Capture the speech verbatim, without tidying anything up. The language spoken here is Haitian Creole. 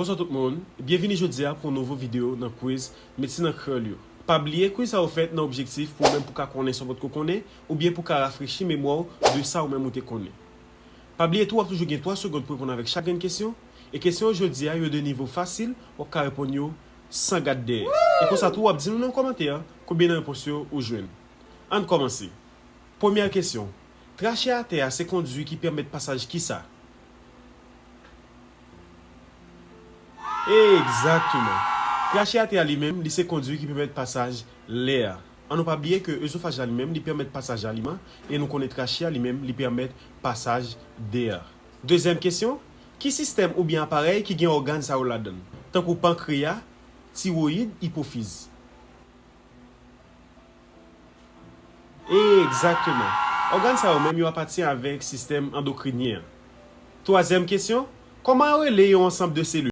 Bonswa tout moun, byenvini jodi a pou yon nouvo videyo nan kwiz Medsin an Kreyòl yo. Pa bliye kwiz sa yo fèt nan objektif pou ou menm pou ka konnen sa w potko konnen, oubyen pou ka rafrechi memwa w de sa ou menm ou te konnen. Pa bliye tou, w ap toujou gen twa segonn pou reponn avèk chak grenn kesyon, e kesyon yo jodi a, yo de nivo fasil, w ap ka reponn yo san gad dèyè. E konsa tou, w ap di nou nan kòmantè a konbyen nan repons yo ou jwenn. Ann kòmanse. Premyè kesyon. Trache atè a se kondui ki pèmèt pasaj kisa? Egzakteman. Trache atè a li menm, li se kondui ki pèmèt pasaj lè a. An nou pa bliye ke ezofaj la li menm, li pèmèt pasaj aliman, e nou konnen trache a li menm, li pèmèt pasaj dè a. Dezyèm kesyon, ki sistèm oubyen aparèy ki gen ògàn sa yo ladan l? Tankou pankreya, tiwoyid, ipofiz. Egzakteman. Ògàn sa yo menm yo apatyen avèk sistèm andokrinyen an. Twazyèm kesyon, kòman yo rele yon ansanm de selil?